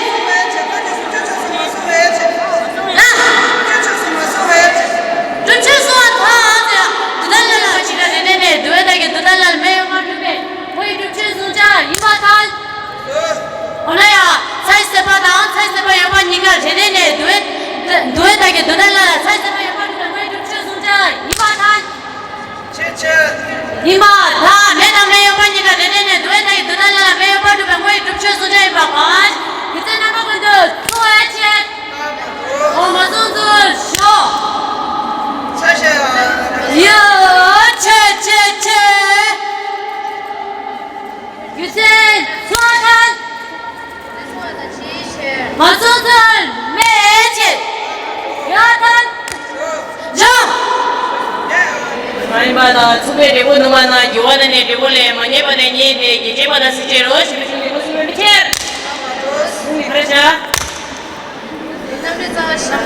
དེ་ནས་འདུལ་བའི་ཐབས་ཀྱི་མདུན་ལ་ལ་མེ་ཡོད་པར་གྲུབ་པའི་དངོས་ཡོད་སྒྲུབ་མཆོད་ཟུང་འབྲེལ་ཡིན་པ་གང་། རྒྱུ་མཚན་རྣམ་པ་ཀུན་ཏུ་བསྲུང་བའི་ཕྱིར། འོ་མ་སྲུང་ཚུལ་ཞོག་ཡོ་ཆེ་ཆེ་ཆེ། རྒྱུ་མཚན་ཚོགས་དང་། མ་ཚོགས་ཚུལ་མེད་ཕྱིར། ཡོ་དང་། འཇོག་མ་ཡིན་པ་དང་ཚོགས་པའི་འབྲས་བུ་ནུས་པ་ན་འགྱུར་བ་དང་ནི་འབྲས་བུ་ལས་མ་ངེས་པ་དང་ངེས་ཏེ་རྒྱུ་བྱས་པ་དང་སྲིད་ཕྱིར་རོ། ཞེས་པའི་གཞུང་འདི་ཁུངས་སུ་མེད་པའི་ཕྱིར། གཞུང་གི་ག་རེ་བྱ། རྣམ་འགྲེལ་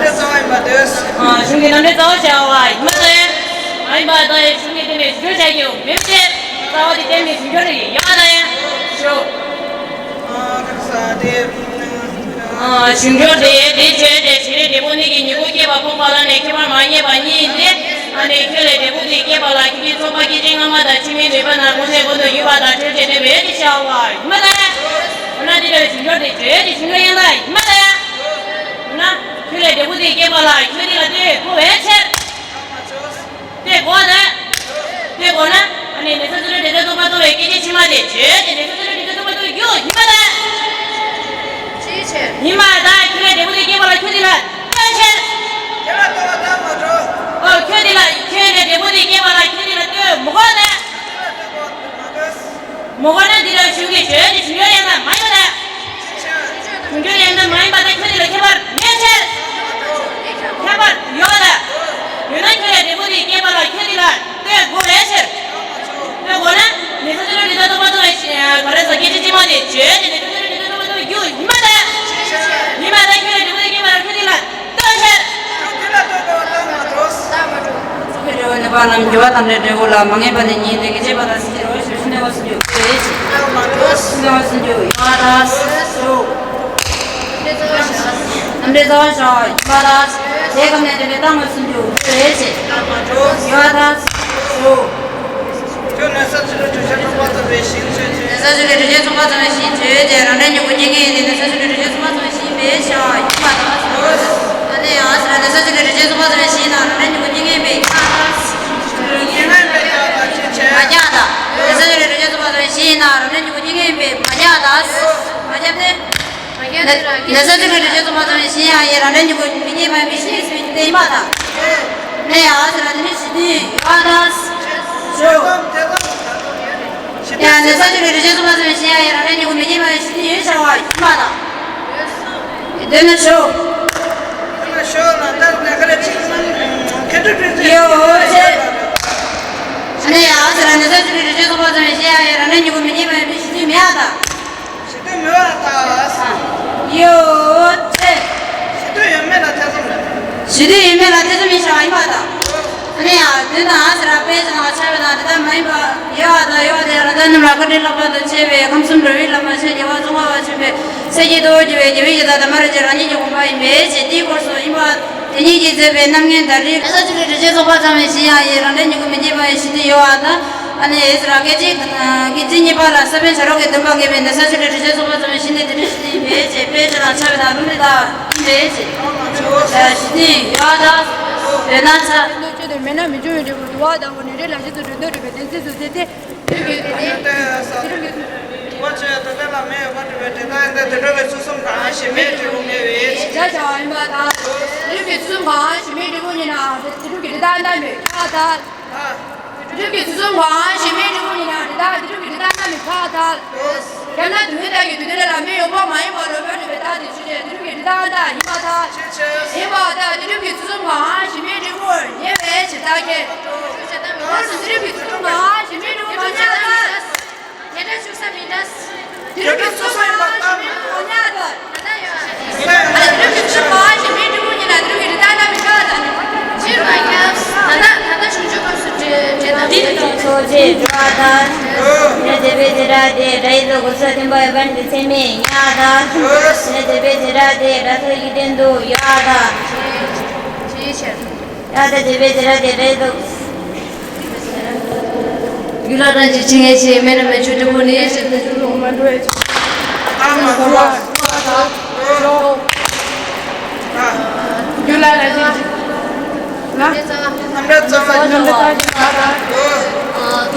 རྩ་བ་ཡིན་པ་དེ། ཨ། གཞུང་གི་རྣམ་འགྲེལ་རྩ་བ་བྱ་བ་ཡིན་པ་དང་། མ་ཡིན་པ་དང་གཞུང་གི་དེ་ནས་ཞུ་སྦྱོར་བྱ་རྒྱུ་མིན་ཕྱིར། རྩ་བ་དེ་ལྟར་ནི་ཞུ་སྦྱོར་རེད། ཡོད་པ་དང་ཡང་ཞུ། ཨ། ག་རེ་ཟ་དེ། ཨ། ཞུ་སྦྱོར་དེ་དེ་བྱས་ཏེ་བྱེད་རིགས་འབྲས་བུ་གཉིས་ཀྱི་མྱུ་གུ་སྐྱེས་པ་ཕོངས་པ་ལ་ནི་ཁྱད་པར་མ་ངེས་པ་ཉིད་ཡིན་ཏེ། ཨ་ནི་ཁྱོད་ལས་འབྲས་བུ་དེ་སྐྱེས་པ་ལ་ཁྱོད་ཀྱི་ཚོགས་པ་སྐྱེད་ཅིང་སྔ་མ་དང་ཕྱི་མའི་ནུས་པ་ན་གོང་ནས་གོང་དུ་ཡོད་པ་དང་འཕྲོད་བྱེད་དེ་བས་ཏེ་བྱ་བ་ཡིན་པ་དང་། འོ་ན་འདི་ལྟར་ཞུ་སྦྱོར་དེ་བྱེད་ཀྱི་ཞུ་སྦྱོར་ཡང་དག་ཡིན་པ་དང་། འོ་ན། ཁྱོད་ལས་འབྲས་བུ་དེ་སྐྱེས་པ་ལ་ཁྱོད་དེ་ལ་ལྟོས་དགོས་པའི་ཕྱིར། ལྟོས་དགོས་ན། ལྟོས་དགོས་ན། ཨ་ནི་ནི་ས་ཚུལ་ལས་འབྲེལ་ཚད་ཚོགས་པ་རྩོལ་བའི་སྐད་ཅིག་ཕྱི་མ་དེ་བརྗོད་དེ་ནི་ས་ཚུལ་ལས་འབྲེལ་ཚད་ཚོགས་པ་རྩོལ་བའི་རྒྱུ་ཡིན་པ་དང་། ཡིན་པ་དང་ཁྱོད་ལས་འབྲས་བུ་དེ་སྐྱེས་པ་ལ་ཁྱོད་དེ་ལ་ལྟོས་ཕྱིར། ཁྱོད་ལ་ལྟོས་པ་དང་མ་འགྲོ། ཨོ་ཁྱོད་དེ་ལ་ཁྱོད་ལས་འབྲས་བུ་དེ་སྐྱེས་པ་ལ་ཁྱོད་དེ་ལ་ལྟོས་མི་དགོས་ན། མ་གོ་ན་འདི་ལ་གཞུང་གི་བརྗོད་དེ་གཞུང་འགྱུར་ཡང་དག་མ་ཡིན་པ་དང་། གཞུང་འགྱུར་ཡང་དག་མ་ཡིན་པ་དང་ཁྱོད་འདི་ལ་ཁྱད་པར་མེད་ཕྱིར། ཁྱད་པར་ཡོད་དང་། ཡོད་ན་ཁྱོད་ལས་འབྲས་བུ་དེ་སྐྱེས་པ་ལ་ཁྱོད་འདི་ལ་ལྟོས་དགོས་པའི་ཕྱིར། ལྟོས་དགོས་ན་ནི་ས་ཚུལ་ལས་འབྲེལ་ཚད་ཚོགས་པ་རྩོལ་བའི་ག་རེ་ཟ་སྐད་ཅིག་ཕྱི་མ་དེ་བརྗོད་དེ་ནི་ས་ཚུལ་ལས་འབྲེལ་ཚད་ཚོགས་པ་རྩོལ་བའི་རྒྱུ་ཡིན་པ་དང་། ཡིན་པ་དང་ཁྱོད་ལས་འབྲས་བུ་དེ་སྐྱེས་པ་ལ་ཁྱོད་འདི་ལ། ལྟོས་ཕྱིར། ཚོགས་ཀྱི་འབྲས་བུ་ནུས་པ་རྣམས་འགྱུར་བ་དང་འབྲེལ་འབྲས་བུ་ལ་མ་ངེས་པ་ནི་ཉིད་དེ་སྐད་ཅེས་པ་དང་སྲིད་རོ་ཞེས་བྱ་བ་སུམ་ཅུ་དེ་རེད། སུམ་ཅུ་པ་སུམ་ཅུ་ཡོད་པ་དང་། རྣམ་འགྲེལ་རྩ་བ་ཞེས་པ་ཡོད་པ་དང་། དེ་སྐབས་ནས་དེ་ལས་རྟགས་དངོས་སུམ་ཅུ་དེ་རེད། ཡོད་པ་དང་། ཁྱོད་ནི་ས་བཅུ་ལས་གྲུབ་ཆ་ཚོགས་པ་ཚང་བའི་ཞིང་བརྗོད་ཅིང་། ནི་ས་བཅུ་ལས་གྲུབ་ཆ་ཚོགས་པ་ཚང་བའི་ཞིང་བརྗོད་ཅིང་། རང་འབྲས་མྱུ་གུ་རྙེད་མཁན་ཡིན་ཏེ། ནི་ས་བཅུ་ལས་གྲུབ་ཆ་ཚོགས་པ་ཚང་བའི་ཞིང་མེད་ཞེས་པ་ཡིན་པ་དང་། ཨ་ནི་ཡང་ཟེར་ན་ནི་ས་བཅུ་ལས་གྲུབ་ཆ་ཚོགས་པ་ཚང་བའི་ཞིང་ན་རང་འབྲས་མྱུ་གུ་རྙེད་མཁན་མེད་ཀྱང་དང་། མ་ཀྱང་དང་། ནི་ས་བཅུ་ལས་གྲུབ་ཆ་ཚོགས་པ་ཚང་བའི་ཞིང་ན་རང་འབྲས་མྱུ་གུ་རྙེད་མཁན་མེད་མ་ཀྱང་དང་། མ་ཀྱང་སྟེ། ནི་ས་བཅུ་ལས་གྲུབ་ཆ་ཚོགས་པ་ཚང་བའི་ཞིང་ཡང་ཡིན། རང་འབྲས་མྱུ་གུ་མི་རྙེད་པ་མི་ཤེས་ཟེར་བའི་དེ་ཡིན་པ་དང་། ནི་ཡང་ཟེར་ན་དེ་ནི་གཞི་མཐུན་ཡོད་པ་དང་། ཡང་ནི་ས་བཅུ་ལས་གྲུབ་ཆ་ཚོགས་པ་ཚང་བའི་ཞིང་ཡང་ཡིན། རང་འབྲས་མྱུ་གུ་མི་རྙེད་པ་ཡང་གཞི་མཐུན་ཡོད་ཞེས་པ་ཡིན་པ་དང་། དེ་ནི་ཞོག་དེ་ནི་ཞོག་ལ་ལྟར་ནས་ག་རེ་བྱེད་ཀྱི་ཡོད་ཅེས། ནི་ཡང་ཟེར་ན་ནི་ས་བཅུ་ལས་གྲུབ་ཆ་ཚོགས་པ་ཚང་བའི་ཞིང་ཡང་ཡིན། རང་འབྲས་མྱུ་གུ་མི་རྙེད་པ་ཡང་གཞི་མཐུན་མེད་པ་དང་། གཞི་མཐུན་མེད་པ་དང་། ཡོད་ཅེས། གཞི་མཐུན་ཡོད་མེད་ལ་ཐེ་ཚོམ་མེད། གཞི་མཐུན་ཡོད་མེད་ལ་ཐེ་ཚོམ་མེད་ཞེས་པ་ཡིན་པ་དང་། ཨ་ནི་ཡང་དོན་དང་ཟེར་བ་དཔེ་ཅན་དང་ཆ་བའི་དང་དེ་ལྟར་མ་ཡིན་པ། ཡོད་པ་དང་ཡོད་པ་དེ་རང་དོན་རྣམས་ལ་སྐུར་བྲིས་ལྷག་པར་དུ་ཕྱེ་བའི་ཁམས་གསུམ་འགྲོ་བའི་བླ་མ་ཆེ་རྒྱལ་བ་ཙོང་ཁ་པ་ཆེན་པོས་སྲས་ཀྱི་ལྟོ་བ་རྒྱུ་བའི་རྒྱལ་བའི་ཡི་དྭགས་དང་མ་རིག་ཅེས་རང་ཉིད་ཀྱི་དགོངས་པ་ཡིན་པའི་ཕྱིར། དེའི་སྐོར་སུ་ཡིན་པ། དེ་ཉིད་ཀྱིས་མཛད་པའི་རྣམ་ངེས་ད་རེས། ནི་ས་བཅུ་ལས་གྲུབ་ཆ་ཚོགས་པ་ཚང་བའི་ཞིང་ཡང་ཡིན། རང་འབྲས་མྱུ་གུ་མི་རྙེད་པ་ཡང་གཞི་མཐུན་ཡོད་པ་དང་། ཨ་ནི་ཨེ་ཟེར་བ་སྐད་ཅིག་གི་རྩིས་གཉིས་པ་ལ་ས་བོན་བྱ་རོག་གི་བདུན་པ་ངེས་པས་ནི་ས་བཅུ་ལས་གྲུབ་ཆ་ཚོགས་པ་ཚང་བའི་ཞིང་ནི་དེ་འདྲའི་གཞི་མཐུན་ཡིན་པའི་ཕྱིར། དཔེ་ཅན་དང་ཆ་བའི་དང་ལུང་རིགས་དག་ཡིན་པའི་ཕྱིར། གཞི་མཐུན་ཡོད་པ་དང་། དོན་དང་ཆ། ཆོས་དོན་མེད་ན་མི་འབྱུང་བའི་འབྲས་བུ་དུ་བ་དང་པོ་ནས་རེ་ལ་གཞི་དུ་འགྲོ་འདོད་རེ་བའི་དོན་ཚིགས་སུ་བརྩིས་ཏེ། དེ་རུ་གི་དེ་དེ་རུ་གི་དུ་བ་ཆོས་དོན་དེ་ལ་མེད་པར་གྲུབ་པའི་འབྲས་རྟགས་ཡིན་ཏེ། དེ་འགྲོ་བའི་ཚུལ་གསུམ་གང་ཞིག་མེད་འབྲས་བུ་མེད་པའི་ཕྱིར། བྱ་བྱ་བ་ཡིན་པ་དང་། དེ་རུ་གི་ཚུལ་གསུམ་གང་ཞིག་མེད་འབྲས་བུ་ཡིན་ན་དེ་རུ་གི་འབྲས་རྟགས་རྣམས་མེད་པར་ཐལ། དེ་རུ་གི་ཚུལ་གསུམ་གང་ཞིག་མེད་འབྲས་བུ་ཡིན་ན་འབྲས་རྟགས་དེ་རུ་གི་འབྲས་རྟགས་རྣམས་མེད་པར་ཐལ། ཡང་ན་དུ་བའི་རྟགས་ཀྱི་དུ་ལྡན་ལ་མེ་ཡོད་པ་མ་ཡིན་པ་ལ་བར་གྲུབ་པའི་རྟགས་དེ་ཆོས་ཅན། དེ་རུ་གི་འབྲས་རྟགས་རྣམས་ཡིན་པར་ཐལ། ཡིན་པར་ཐལ། དེ་རུ་གི་ཚུལ་གསུམ་གང་ཞིག་མེད་འབྲས་བུ་ཡིན་པའི་ཕྱིར་ཐལ་ཁན། དེ་རུ་གི་ཚུལ་གསུམ་གང་ཞིག་མེད་འབྲས་བུ་མ་ཡིན་པར་ཐལ། དེ་འདྲ་བཅུ་གསུམ་ཡིན་ད། དེ་འདྲ་བཅུ་གསུམ་ཡིན་པ་ལྟར། ད་ལྟ་ཡོད། ད་ལྟ་དེ་འདྲ་བཅུ་གསུམ་པ་ཞེས་མིང་འབྲས་བུ་ཉིད་ལ་དེ་འདྲ་གི་རིགས་ལྟར་ན་མི་འདྲ་བ་དང་། ཕྱིར་མ་ཁྱབ། ད་ལྟ་ད་ལྟ་གཞུང་ཆོས་སྐབས་སུ་འབྲེལ་འབྲེལ་དང་འདི་འབྲེལ་དང་ཚོགས་ཆེན་འགྲོ་བ་དང་། ནས་དེ་པའི་དེ་འདྲ་དེ་སྒྲ་ཡི་ལོ་གོ་ས་བསྟན་པ་ཡོད་པ་འདི་ཚད་མེད་ཉག་དང་། ནས་དེ་པའི་དེ་འདྲ་དེ་སྒྲ་ཐོ་ཡིག་ལྡན་དུ་ཡོད་དང་། ཡ་ད་དེ་བས་དེ་ར་དེ་འདྲའི་ལུགས། རྒྱུད་ལ་རང་གི་ཆིངས་ངེས་ཆེ་མེད་ན་མེད་ཆོས་འབྲས་བུ་ནི་ཞེས་ཏེ་ཆོས་ལུགས་མ་འགྲོ་བའི་ཆོས། ཨ་མ་འགྲོ་བ། རྒྱུད་ལ་རང་གི་ཆིངས་ལ། རྣམ་འགྲེལ་རྩ་བ། རྣམ་འགྲེལ་རྩ་བ་ཞིག་ལ།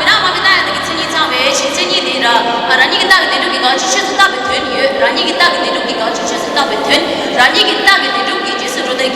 མི་རག་མ་མི་རྟག་ཡང་དག་གི་མཚན་ཉིད་ཚང་བའི་ཕྱིར། མཚན་ཉིད་དེ་ར། རང་ཉིད་ཀྱི་རྟགས་ཀྱི་བདེན་གྲུབ་ཀྱི་དགག་བྱའི་ཆོས་སུ་བཏགས་པའི་དོན་ཡོད། རང་ཉིད་ཀྱི་རྟགས་ཀྱི་བདེན་གྲུབ་ཀྱི་དགག་བྱའི་ཆོས་སུ་བཏགས་པའི་དོན། རང་ཉིད་ཀྱི་རྟགས་ཀྱི་བདེན་གྲུབ་ཀྱི་རྗེས་སུ་འགྲོ་ལྡོག་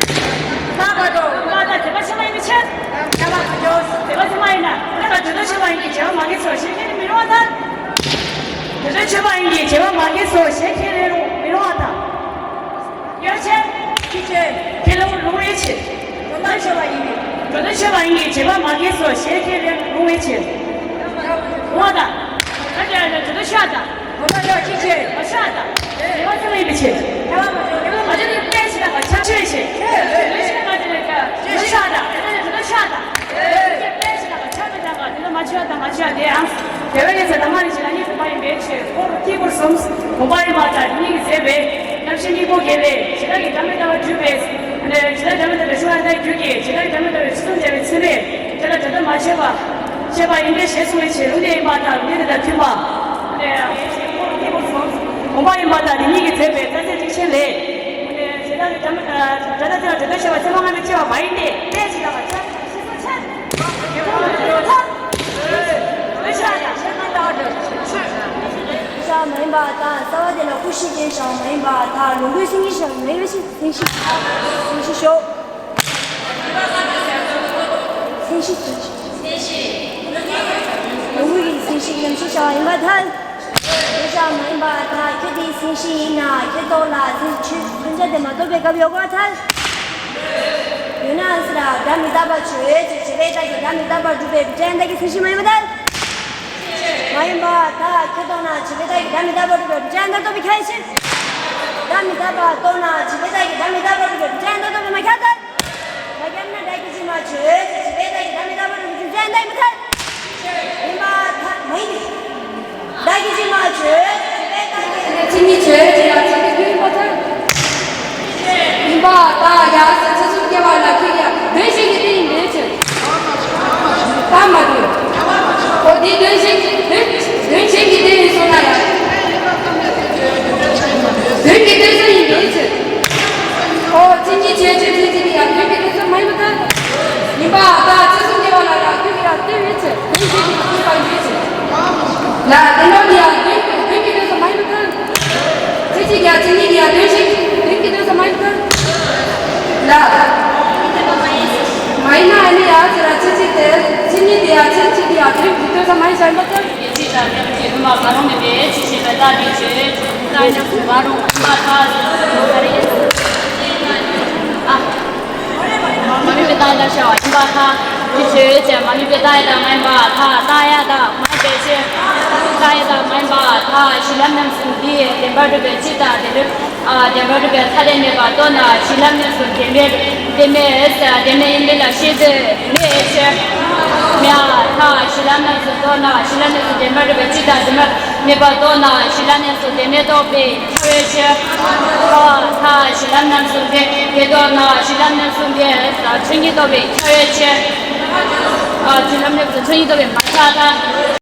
ད་མ་འགྲོ། ང་ད་དད་པ་ཆེན་པོ་ཡིན་པའི་ཕྱིར། ད་མ་འགྲོ། དད་པ་ཆེན་པོ་ཡིན་ན་ད་ང་དོན་དུ་ཆོས་པ་ཡིན་གྱི་བྱེ་བ་མ་སྐྱེས་སོ་ཞེས་ཁས་ལེན་མི་རུང་བ་དང་། དོན་དུ་ཆོས་པ་ཡིན་གྱི་བྱེ་བ་མ་སྐྱེས་སོ་ཞེས་ཁས་ལེན་རུང་མི་རུང་བ་དང་། ཡོད་ཕྱིར། ཅི་ཕྱིར། ཁས་ལེན་རུང་བའི་ཕྱིར། དོན་དུ་ཆོས་པ་ཡིན་གྱི། དོན་དུ་ཆོས་པ་ཡིན་གྱི་བྱེ་བ་མ་སྐྱེས་སོ་ཞེས་ཁས་ལེན་རུང་བའི་ཕྱིར། རུང་བ་དང་། ད་དོན་དུ་ཆོས་པ་དང་། དོན་དུ་ཆོས་པ་ཅི་ཕྱིར། མ་ཆོས་པ་དང་། དེ་མ་ཚད་མ་ཡིན་པའི་ཕྱིར། མ་ཆོས་པའི་དཔེ་ཕྱིར་དང་མ་ཆོས་པའི་ཕྱིར། དོན་དུ་ཆོས་པ་དང་། དོན་དུ་ཆོས་པ་དང་། དེ་མ་ཚད་མ་ཡིན་པའི་ཕྱིར། དེ་མ་ཆོས་པ་དང་མ་ཆོས་པ་དེ་ཡང་། དེ་བས་ཡིན་ཟེར་ན་མ་ནི་ཞེ་ན་ནི་བུམ་པ་ཡིན་པའི་ཕྱིར། འཁོར་དཀྱིལ་འཁོར་གསུམ། བུམ་པ་ཡིན་པ་དང་དེ་ཉིད་ཀྱི་མཛད་པའི་རྣམ་ཤེས་གཉིས་པོ་དགེ་ལས་ཇི་ལྟར་གྱི་སྒྲ་མི་རྟག་པར་གྱུར་པའི། ཇི་ལྟར་སྒྲ་མི་རྟག་པའི་ཤུགས་ལ་ལྟ་གྱུར་གྱི་ཇི་ལྟར་སྒྲ་མི་རྟག་པའི་ཕྱི་སོང་བྱ་བའི་ཚུལ་མེད་དེ་ལ་སྒྲ་རྟག་མ་ཆོད་པ་ཆོད་པ་ཡིན་པས་ཞེས་གསུངས་པའི་ཕྱིར། ལུང་དེ་ཡིན་པ་དང་ལུང་དེ་དང་མཐུན་པ། འཁོར་དཀྱིལ་འཁོར་གསུམ། བུམ་པ་ཡིན་པ་དང་དེ་ཉིད་ཀྱི་མཛད་པའི་རྩ་ཚད་ཅིག་ཆེན་ལས། ཡང་ནི་དྲ་དྲ་ལ་དེ་ལ་དྲ་དྲ་བྱ་བ་ཚེ་མ་ང་ནི་ཆེ་བ་མ་ཡིན་ཏེ་དཔེ་ཞིག་ལ་བ་ཆ་ཤི་སོ་ཆ། ཆ་མ་ཡིན་པ་དང་རྩ་བ་དེ་ལ་སྐུ་བཞི་ལྡན་ཞིང་མ་ཡིན་པ་དང་ལོངས་སྐུའི་སེང་གེ་ཞིག་མ་ཡིན་པ་ཞིག་སེང་གེ་སེང་གེ་ཤོག་སེང་གེ་སེང་གེ་ལོངས་སྐུའི་སེང་གེ་ཉམས་ཤིང་བྱ་བ་ཡིན་པར་ཐལ། དེ་ཞག་མ་ཡིན་པར་ཐལ། ཁྱོད་དེའི་སེང་གེ་ཡིན་ན་ཁྱོད་ཐོག་ལ་སེང་ཆོས་མཚོན་ཆ་དེ་མ་གཏོགས་པའི་སྐབས་ཡོད་པར་ཐལ། ཡོད་ན་ཟེར་ལ་སྒྲ་མི་རྟག་པ་ཆོས་ཅེས་བྱས་པའི་རྟགས་ཀྱིས་སྒྲ་མི་རྟག་པར་སྒྲུབ་པའི་བུ་ཅན་བདག་གི་སེང་གེ་མ་ཡིན་པར་ཐལ། མ་ཡིན་པར་ཐལ། ཁྱོད་ཐོག་ན་བྱས་པའི་རྟགས་ཀྱིས་སྒྲ་མི་རྟག་པར་སྒྲུབ་པའི་བུ་ཅན་ལྟར་རྟོགས་པའི་ཁྱད་ཕྱིར། སྒྲ་མི་རྟག་པ་རྟོགས་ན་བྱས་པའི་རྟགས་ཀྱིས་སྒྲ་མི་རྟག་པར་སྒྲུབ་པའི་བུ་ཅན་ལྟར་རྟོགས་པའི་མ་ཁྱད་ལྟར། མ་ཁྱབ་ན་སྒྲ་སྐད་ཅིག་མ་ཆོས་ཅེས་བྱས་པའི་རྟགས་ཀྱིས་སྒྲ་མི་རྟག་པར་སྒྲུབ་པའི་རྒྱུ་མཚན་དེ་ཡིན་པར་ཐལ། ཡིན་པར་ཐལ། མ་ཡིན་ཏེ། སྒྲ་སྐད་ཅིག་མ་ཆོས་ཅེས་བྱས་པའི་རྟགས་ཀྱིས་མཚན་ཉིད་ཆོས་ཅེས་ཡང་མཚན་ཉིད་ཀུན་ཡིན་པར་ཐལ། ཡིན་པར་ཐལ། ཡང་ཟེར་ཚུལ་གསུམ་སྐྱེ་བ་ལ་ཁྱོད་ཀྱང་དོན་གཞན་གྱི་རྟེན་ཡིན་པའི་ཕྱིར། ད་མ་གཏོགས། འོ་དེ་དོན་གཞན་གྱི་དོན་དོན་གཞན་གྱི་རྟེན་ཡིན་སོང་ན་ཡང་། དོན་གྱི་རྟེན་གསུམ་ཡིན་པའི་ཕྱིར། ཨོ་མཚན་ཉིད་ཆོས་ཅན་མཚན་ཉིད་དེ་ཡང་དོན་གྱི་རྟེན་གསུམ་མ་ཡིན་པར་ཐལ། ཡིན་པར་ཐལ། ཚུལ་གསུམ་སྐྱེ་བ་ལ་ཡང་དོན་གྱི་ཡང་ལྟོས་པའི་ཕྱིར། དོན་གཞན་གྱི་རྟེན་པ་ཡིན་པའི་ཕྱིར། ལ་དེ་ནོ་དེ་ཡང་དོན་དོན་གྱི་རྟེན་གསུམ་མ་ཡིན་པར་ཐལ། མཚན་ཉིད་ཀྱང་མཚན་ཉིད་དེ་ཡང་དོན་གཞན་དོན་གྱི་རྟེན་གསུམ་མ་ཡིན་པར་ཐལ། ལ། མ་ཡིན་ན་ཨ་ནི་ཡང་ཟེར་ལ་མཚན་ཉིད་དེ་མཚན་ཉིད་དེ་ཡང་མཚན་ཉིད་དེ་ཡང་དོན་གྱི་རྟེན་གསུམ་མ་ཡིན་པར་ཐལ། ཡེ་ཤེས་དང་ལྡན་པའི་སྒོ་ནས་མ་རུངས་པའི་ཆོས་ཤེས་པའི་རྟགས་ཀྱི་ཆོས་ཀྱི་རྟགས་ཉམས་སུ་མ་རུངས་པ་མཐའ་ཟེར་བ་རེད། ཨ། མ་རུངས་པའི་རྟགས་ལ་བྱ་བ་ཡིན་པར་ཐལ། དེ་ཆོས་ཅན་མ་རྨིས་པའི་རྟགས་ཡང་དག་མ་ཡིན་པར་ཐལ། རྟགས་ཡང་དག་མ་ཡིན་པའི་ཕྱིར། རྟགས་ཡང་དག་མ་ཡིན་པར་ཐལ། གཞི་ལམ་རྣམ་གསུམ་འདི་བདེན་པར་གྲུབ་པའི་སྤྱི་དང་བདེན་པའི། ཨ། བདེན་པར་གྲུབ་པའི་ཐ་དད་མེད་པར་རྟོགས་ན་གཞི་ལམ་རྣམ་གསུམ་བདེན་པའི་བདེན་མེད་བདེན་མེད་ཡིན་པས་ལ་ཤེས་འདོད་མེད་ཕྱིར། མེད་པར་ཐལ། གཞི་ལམ་རྣམ་གསུམ་རྟོགས་ན་གཞི་ལམ་རྣམ་གསུམ་བདེན་པར་གྲུབ་པའི་སྤྱི་དང་བདེན་པར་མེད་པར་རྟོགས་ན་གཞི་ལམ་རྣམ་གསུམ་བདེན་མེད་རྟོགས་པའི་ཁྱབ་པའི་ཕྱིར། མེད་པར་ཐལ། གཞི་ལམ་རྣམ་གསུམ་བདེན་བདེན་རྟོགས་ན་གཞི་ལམ་རྣམ་གསུམ་བདེན་མཚན་ཉིད་རྟོགས་པའི་ཁྱབ་པའི་ཕྱིར། ཨ། གཞི་ལམ་རྣམ་གསུམ་མཚན་ཉིད་རྟོགས་པའི་མ་ཁྱབ་པར་ཐལ།